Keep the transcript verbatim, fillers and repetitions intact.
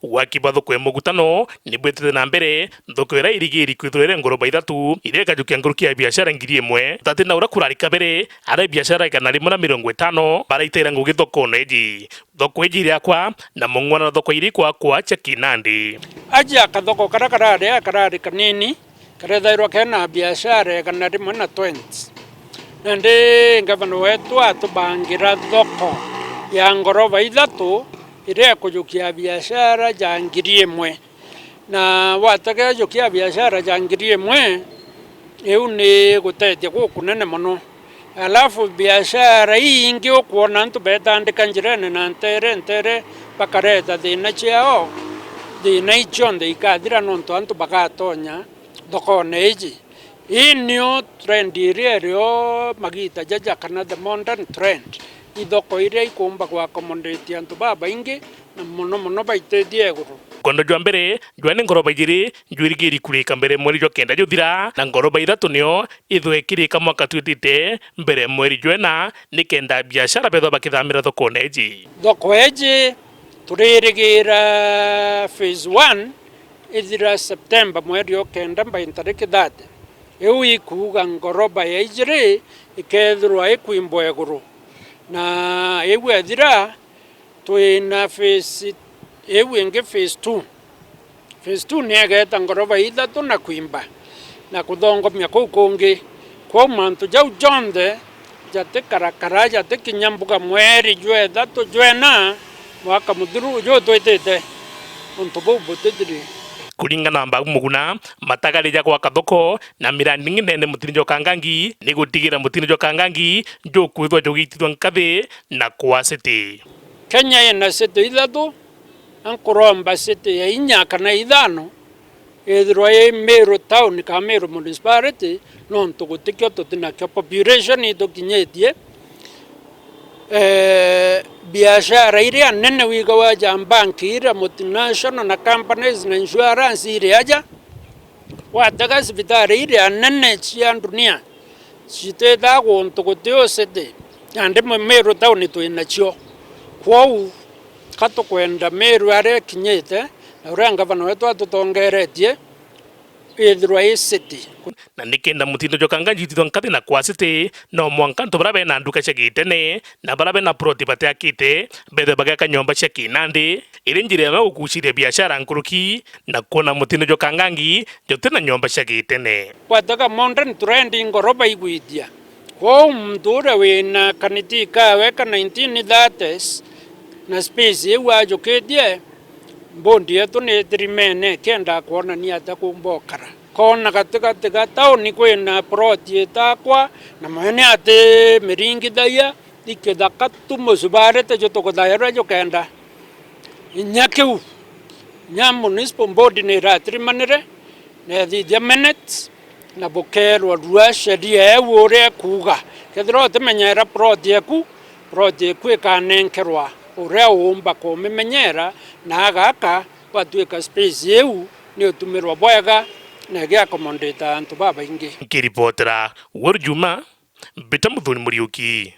Waki bwa thoko ya Mugutano ni bwitite na mbere, thoko iria irigiri kwithirwa iri ngoroba ithatu, iria ikajukia nkuruki ya biashara ngiri imwe. Tati na uria kurari kabere, ari biashara igana rimwe na mirongo itano baraitaira ngugi thokone iji. Thoko iji iriakwa na mung'wana na thoko irikwa kwa cia kinandi. Aja kathoko karia karari, karari kanini, karethairwa kena biashara igana rimwe na twenty. Nandi ngavana wetu atubangira thoko ya ngoroba ithatu iria ikujukia biashara ja ngiri imwe. Na watega ijukia biashara ja ngiri imwe, iu ni gutethia gukunene mono. Alafu biashara ii ingi ukwona antu betandika njirene na ntere ntere, bakareta thina ciao, thina ii cionthe ikathira nontu antu bagatonya thokone iji. Ii nio trend iria irio magita jaja, kana the modern trend. Ithoko iria ikumba gwa accommodate antu babaingi, na mono mono baitithia iguru. Nkondo jwa mbere jwa ni ngoroba ijiri jwirigiri kurika mbere mweri jwa kenda juthira, na ngoroba ithatu nio ithwe ikirika mwaka twitite mbere mweri jwena, nikenda biashara bethwa bakithamira thokone iji. Thoko iji turirigira phase one ithira September mweri o kenda by ntariki thirty. Iu ikuuga ngoroba ya ijiri ikethirwa ikwimbwa iguru, na iu ethira twina phase iu ingi, phase two. Phase two ni egeta ngoroba ithatu na kwimba na kuthongomia kuu kungi. Kwou mantu jau jonthe jatikarakara, jatikinya mbuga mweri jwa ithatu jwena mwaka muthiru uju twitite, untu buu butithiri. Kuringana na Mbabu Muguna, matagari ja gwaka thoko na mirandi ingi nene mutino jwa Kangangi ni gutigira mutino jwa Kangangi jukwithwa jugitithwa nkathi na kwa city. Kenya ina city ithatu, na nkuromba city ya inya kana ithano ithirwa i Meru town kana Meru municipality, nontu gutikio tutinakio, population itukinyitie. Eh, biashara iria nene wigawa ja bank, iria multinational na companies na insurance iri aja. Watega cibitari iria nene cia dunia, citithaa guntu guti u city, nandi Meru town twinacio. Kwou ka tukwenda Meru aria ikinyite, na uria ngavana wetu atutongeretie, ithirwa i city. Na nikenda mutino jwa Kangangi jutithwa nkathi na kwa city, no mwanka antu baria bena nduka cia gitene na baria bena ploti batiakite, bethe bageka nyomba cia kinandi, iri njira imwe gukuciria biashara nkuruki na kwona mutino jwa Kangangi juti na nyomba cia gitene. Gwatega modern trend ngoroba igwithia. Kwou muntu uria wina kaniti kawe ka nineteen thirties na space iu ajukitie, bondi yetu ni itirimene ikienda kwonania atia kuumba ukara. Koona gatigati ga tauni kwina ploti itakwa, na mwene ati miringithagia, i kithaka tu mucubarite ju tukuthairwa jukenda. Inya kiu, inya municipal board ni iratirimanire, na ithithia minutes, na bukeerwa rua sheria eu uria ikuuga. Kethirwa utimenyera plot eku, plot eku ikanenkerwa uria uumba kumimenyera, na agaka gwatuika space iu ni utumirwa bwega na igi accommodate antu babaingi. Nkiripotera Wori Juma, mbita Muthoni Muriuki.